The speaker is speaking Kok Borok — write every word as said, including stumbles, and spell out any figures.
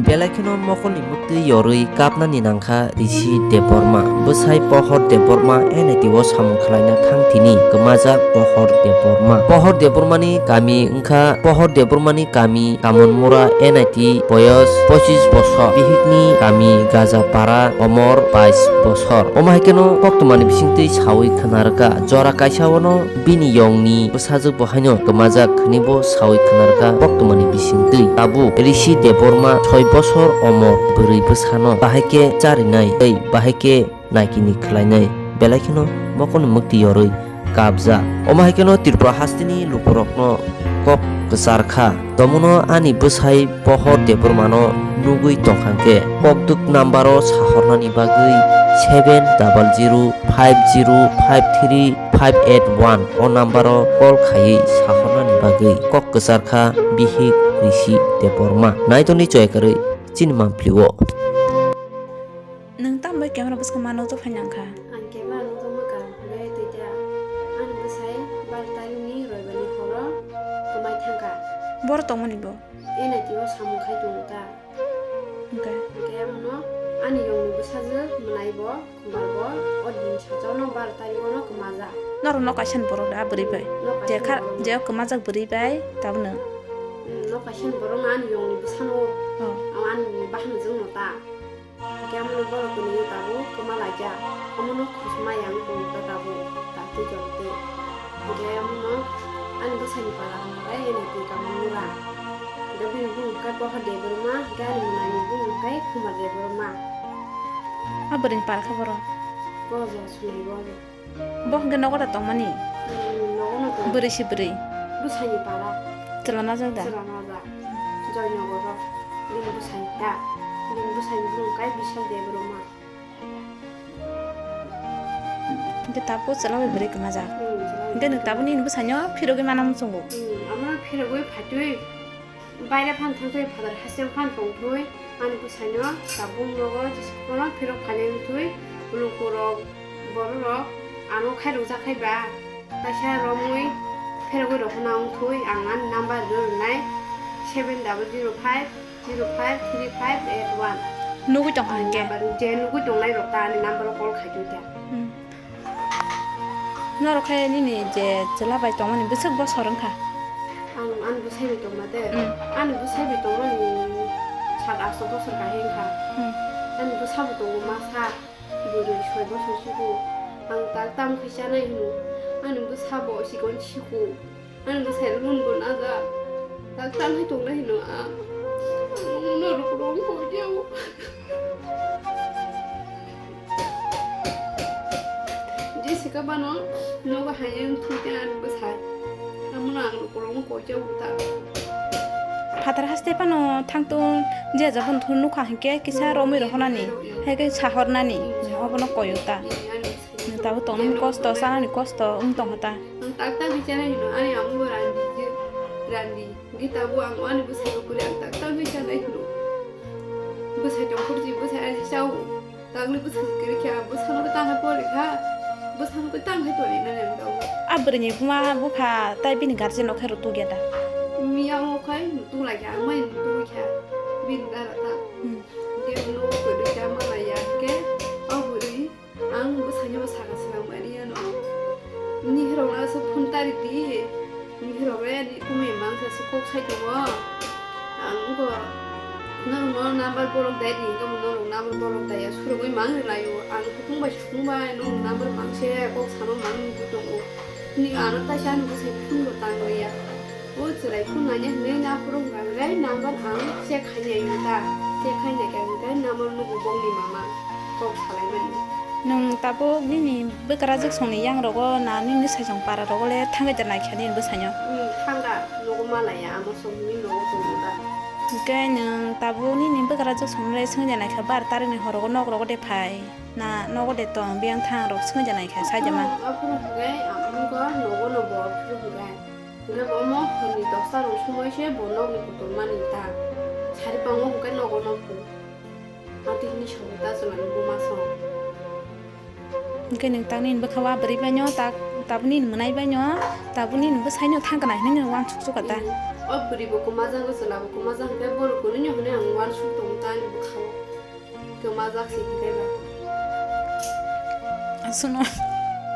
Belai kheno mokolni mwktwi yorwi kapnani nangkha Rishi Debbarma. Bwsai Pohor Debbarma N I T o samung khlaina thang thini kwmajak Pohor Debbarma. Pohor Debbarmani kami wngkha, Pohor Debbarmani kami Kamonmura N I T, boyos pochis bosor. Bihikni kami Gajapara, omor bais bosor. Omo hai kheno koktwmani bisingtwi sawi khna rwkha. Jora kaisa ono bini yongni bwsajwk bo haino kwmajak hwnwi bo sawi khna rwkha koktwmani bisingtwi. Tabuk Rishi Debbarma soi bosor omor bwrwi bwsano bahai khe charinai tei bahai khe naikini khlainai, belai kheno mokolni mwktwi yorwi kapjak. Omo hai kheno Tripura hasteni lukurokno kok kwchar kha. Tomono ani bwsai Pohor Debbarmano nugwi tongkha khe, kokdwk number-o sahornani bagwi seven double zero five zero five three five eight one o number-o call khaiwi sahornani bagwi kok kwchar kha bihik Rishi Debbarma. Naitoni choyakarwi chini mampli-o. Nwng tamo bai camera bwskango ma nukjak phai nang kha? Ang camera nukjakma ka, hwnkhe twi ta. Ani bwsai baro tarikni roibarni horo kwmai thangkha. Boro tongmani bo? N I T o samung khai tongo ta. Hwnkhe? Hwnkhe omono ani yongni bwsajwk mwnai bo, khumbar bo, o din sacha no baro tarikno kwmajak. Norok nok kaisa ni borok da bwrwi bai? Nok kaisa ni borok. Je kha-, je kwmajak bwrwi bai tabukno? Hmm, nok kaisa ni borok no ani yongni bwsano, oh, o ani bahanajwk no ta. Hwnkhe omono borok kwnwi tabuk kwma laikha. Omono khosma yang tong ta tabuk, ta twi tong twi. Hwnkhe omono ani bwsani para hwnba khe N I T Kamonmura. Hwnkhe bini bumung khe Pohor Debbarma, hwnkhe ani mwnaini bumung khe Khumar Debbarma. A bwrwini para khe borok? Bojo, Sunai bojo. Bo hwnkhe nogo da tongmani? Hmm, nogo no tongo. Bwrwi se bwrwi? Bwsaini para. Chwla najak da? Chwla najak. Joynagar o. Bini bwsai ta. Bini bwsaini bumung khe Bishal Debbarma. Hwnkhe tabuk chwla bai bwrwi kwmajak. Hmm, chwla bai. Hwnkhe nwng tabuk nini bwsaino phirogwi mana muchungo? Hmm, omono phirogwi phaitwi. Baire phan thangthwi, phatar haste phan tongthwi, ani bwsaino tabuk nogo jesa phano phirok phainai wngthwi, lukurok, bororok ano khairokjak khai ba, kaisa romwi phirogwi rohorna wngthwi, ang ani number rwnai seven double zero five zero five three five eight one. Nugwi tongkha hwnkhe? Ani number je nugwi tongnai rok ta ani number o call khaitwi ta. Hmm. Norok khe nini je chwla bai tongmani bwswk bosor wngkha? Ang ani bwsai bai tongma de? Mm. Ani bwsai bai tongmani sat asto bosor kahai wngkha. Mm. Ani bwsa bo tongo masa, bwrwi soi bosor suku. Ang tak tam khai chanai hino. Ani bwsa bo sikon siku. Ani bwsai rok nung bo najak. Tak tanwi tongnai hino ang. Ang omo norok rong koi jao. Jessica bano nogo hai wng thwi tei ani bwsai. Amono ang rong koi jao ta. Phatar haste phano thang tong je jabon thun nukha hinkhe kisa romwi rohornani. Hai khe sahornani. Obono koyo ta. Tabuk tongnani kosto, chanani kosto wng tongkha ta. Ang tak tak bai chanai hino, ani amo bo randi je, randi. Di tabuk ang ani bwsai bo kwrwi ang tak tak bai chanai hino. Bwsai tongphuru je bwsai ani chao. Tangli bwsai kwrwi khe ang bwsano tang hai pori kha. Bwsano tang hai pori nani ang tabuk. A bwrwini buma bupha tai bini guardian rok khe rw tugya da? Miya o khai tulaikha, ang mai tulaikha. Bini dara ta. Hmm. Hwnkhe no kwrwi kha malaiya hwnkhe o bwrwi. Ang bwsaino saka swkang mani ano. Nihirokno aswk phone tari di. Nihirok re ani kumui mangsa se kok sai tongo. Ang wngkha norokno number borok dai di, wngkha norok number borok dai ya surugwi mang rwlaio. Ang kutung bai sutung bai norok number mang se kok sama mang nugwi tongo. Ni ano taisa ani bwsai phone bo tang liya. O chwrai phone nanya hinwi naphuru hwnkha hwnkhe number ang check khainai wngkha. Check khainai khe hwnkhe number nugo bongni mama kok salaimani. Nwng tabuk nini bwkrajwk songni yangrogo na nini bwsai song para rogo le thangwi da naikha nini bwsaino? Hmm, thangkha, nogo malaya, amo song hinwi nogo tongo da. Hwnkhe nwng tabuk nini bwkrajwk songno le swngwi da naikha bar tarikni horogo nok rogo de phai na nogo de tong biyang thang rok swngwi da naikha saida ma? Hmm, aphuru hwnkhe ang wngkha nogo no bo aphuru hwnkhe. Hwnkhe bo omo hwnwi dosta rok sumui se bo nokni kutung mani ta. Sari pango hwnkhe nogo nokhu. Atwi hwnwi song ta chwlani buma song. Hwnkhe nwng tak nini bwkha o a bwrwi baino, tak tabuk nini mwnai baino, tabuk nini bwsaino thang kana hinwi nwng uansuk sukha ta. Hmm. O bwrwi bo kwmajak, o chwla bo kwmajak, hwnkhe borok kwrwino hwnwi ang uansuk tongo ta ani bwkhao. Kwmajak se hwnkhe ba. Aswkno.